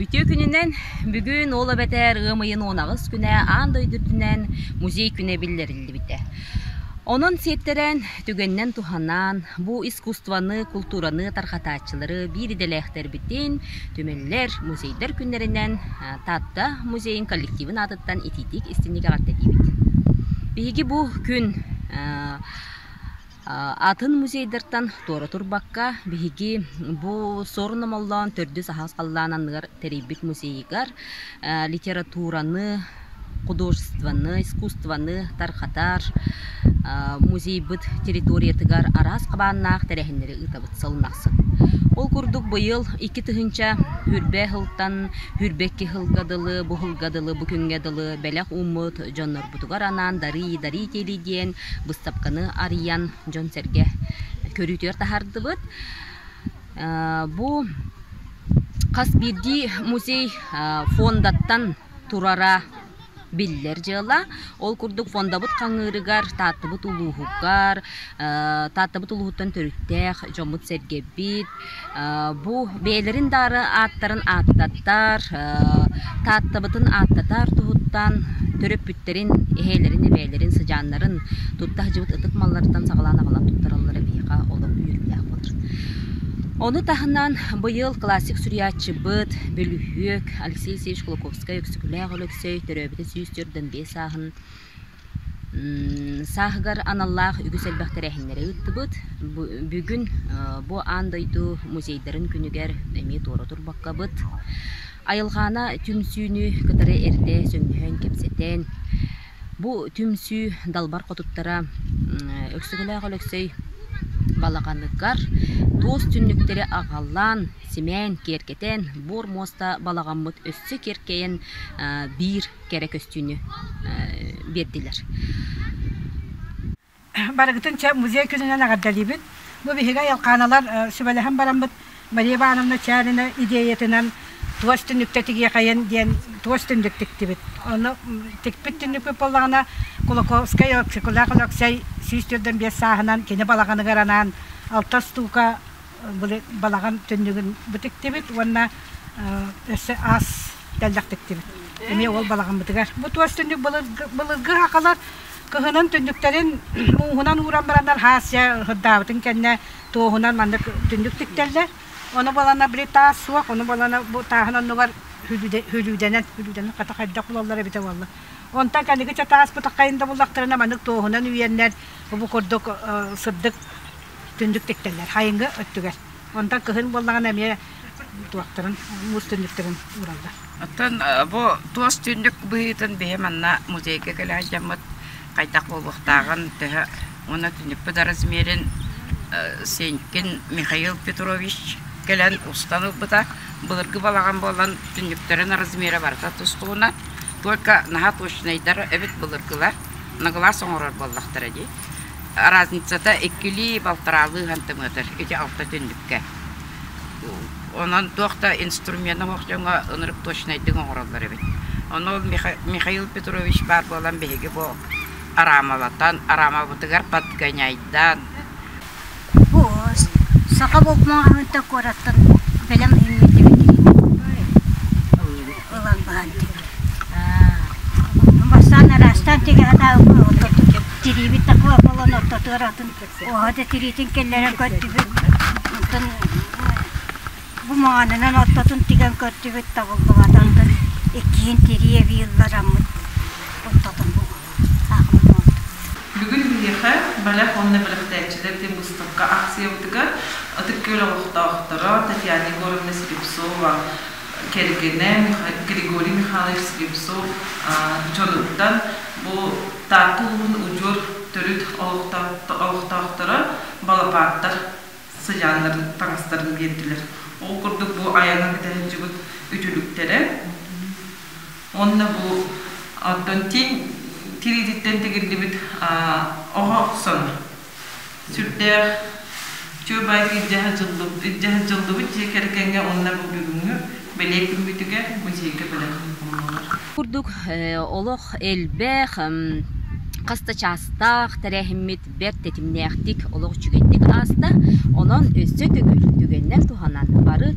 Үтүө күнүнэн! Бүгүн ол эбэтэр ыам ыйын 18 күнэ аан дойду үрдүнэн музей күнэ биллэриллибитэ. Онон сиэттэрэн, түгэнинэн туһанан, бу искусствоны, култуураны тарҕатааччылары биир идэлээхтэрбитин түмэллэр, музейдар күннэринэн Таатта музейын коллективын аатыттан итиитик истиҥник эҕэрдэлиибит. Биһиги бу күн Атын музейдартан туора турбакка, биһиги бу Суорун Омоллоон төрдүс аһаҕас халлаан анныгар тэрийбит музейыгар литератураны, художествоны, искусствоны тарҕатар музейбыт территориятыгар араас хабааннаах тэрээһиннэри ыытабыт сылын ахсын. Ол курдук быйыл 2000 хүрбэ сылтан хүрбэ икки сылга дылы, бу сылга дылы, бу күҥҥэ дылы бэлэх ууммут дьоннорбутугар анаан «Дари дарители» диэн быыстапканы арыйан дьон-сэргэ көрүүтүгэр таһаардыбыт. Бу хас биирдии музей фондаттан турара биллэр дьыала. Ол курдук фондабыт хаҥыырыгар Тааттабыт улууһугар, Тааттабыт улууһуттан төрүттээх дьоммут-сэргэбит, Бу бэйэлэрин даары ааттарын ааттаттар, Тааттабытын ааттатар туһуттан төрөппүттэрин, эһээлэрин, эбээлэрин, сыдьааннарын тутта сылдьыбыт ытык малларыттан саҕалаан аҕалан туттараллара биһиэхэ олох үөрүүлээх буолар. Ону таһынан быйыл классик суруйааччыбыт, бөлүһүөк Алексей Алексеевич Кулаковскай-Өксөкүлээх Өлөксөй төрөөбүтэ 145 сааһын Сааһыгар аналлаах үгүс элбэх тэрээһиннэри ыыттыбыт. Бүгүн бу аан дойду музейдарын күнүгэр эмиэ туора турбаккабыт. Айылҕаана түмсүүнү кытары эрдэ сөҥнөһөн кэпсэтэн, бу түмсүү далбар хотуттара Өксөкүлээх Өлөксөй балаҕаныгар туос түннүктэри аҕалан, симээн, киэргэтэн, буор муоста балаҕаммыт өссө киэркэйэн биир кэрэ көстүүнү биэрдилэр. Барыгытын чэ музей күнүнэн эҕэрдэлиибит. Бу биһиги айылҕааналар сүбэлэһэн бараммыт Мария Ивановна Чярина идеятынан туос түннүктэ тигиэхэйин диэн туос түннүк тиктибит. Ону тикпит түннүкпүт буоллаҕына Кулаковскай Өксөкүлээх Өлөксөй 145 сааһынан кини балаҕаныгар анаан алта стука балаҕан түннүгүн бу тиктибит уонна өссө ас тэллэх тиктибит. Эмиэ ол балаҕаммытыгар. Бу туос түннүк былыргы хахалар кыһынын түннүктэрин мууһунан ууран бараннар хаас дьэ ыһырдаабытын кэннэ туоһунан маннык түннүк тиктэллэр. Ону балана били таас суох, ону балана бу тааһын оннугар хүлүүдэнэн, хүлүүдэнэн хата хайдах булаллар эбитэ буолла. Онтон кэнники чэ таас бытаххайын да буллахтарына маннык туоһунан үйэннэр бу курдук сырдык түннүк тиктэллэр хайыҥҥы өттүгэр. Онтон кыһын буоллаҕына эмиэ туохтарын муус түннүктэрин уураллар. Оттон бу туос түннүк быһыытын биһи манна музейга кэлэ сылдьаммыт хайдах буолуохтааҕын төһө уонна түннүкпүт размерин Сенькин Михаил Петрович кэлэн устан ылбыта. Былыргы балаҕан буолан түннүктэрин размера барыта тус-туһунан. Только наһаа точнайдар эбит былыргылар. На глаз оҥорор буоллахтара дии. Разницата иккилии балтараалыы хантымыатыр ити алта түннүккэ. Онон туох да инструмена суох дьоҥҥо ынырык точнайдык оҥороллор эбит. Ону ол Михаил Петрович баар буолан биһиги бу араамалатан, араамабытыгар подгоняйдаан. Бу саха болкуоҥҥа куораттан бэлэм иҥмитибит ылан баһан Бастаан араастаан тигэҕэ тириибит такой буолан ортотугар атын оһо да тириитин киллэрэн көрдүбүт. Онтон бу маҥанынан ортотун тигэн көрдүбүт табыллыбата. Онтон иккиһин тирии эбии ыллараммыт ортотун Бүгүн биһиэхэ бэлэх уонна бэлэхтээччилэр диэн быыстапка аахсыйабытыгар Ытык Күөл олохтоохторо Татьяна Егоровна Слепцова кэргэнэ Григорий Михайлович Слепцов дьонуттан бу Таатта улууһун удьуор төрүт олохтоохторо Балапааттар сыдьааннарын таҥастарын биэрдилэр. Ол курдук бу айаҥҥа кытта сылдьыбыт үтүлүктэрэ уонна бу оттон тиҥ тириититтэн тигиллибит оҕо соно Сүрдээх үчүгэй илдьэ сылдьыллыбыт дьиэ кэргэҥҥэ уонна бу бүгүҥҥү бэлиэ күммүтүгэр музейга бэлэх ууннулар. Курдук олох элбэх хас да чаастаах тэрээһиммит бэрт тэтимнээхтик олох үчүгэйдик ааста. Онон өссө төгүл түгэнинэн туһанан бары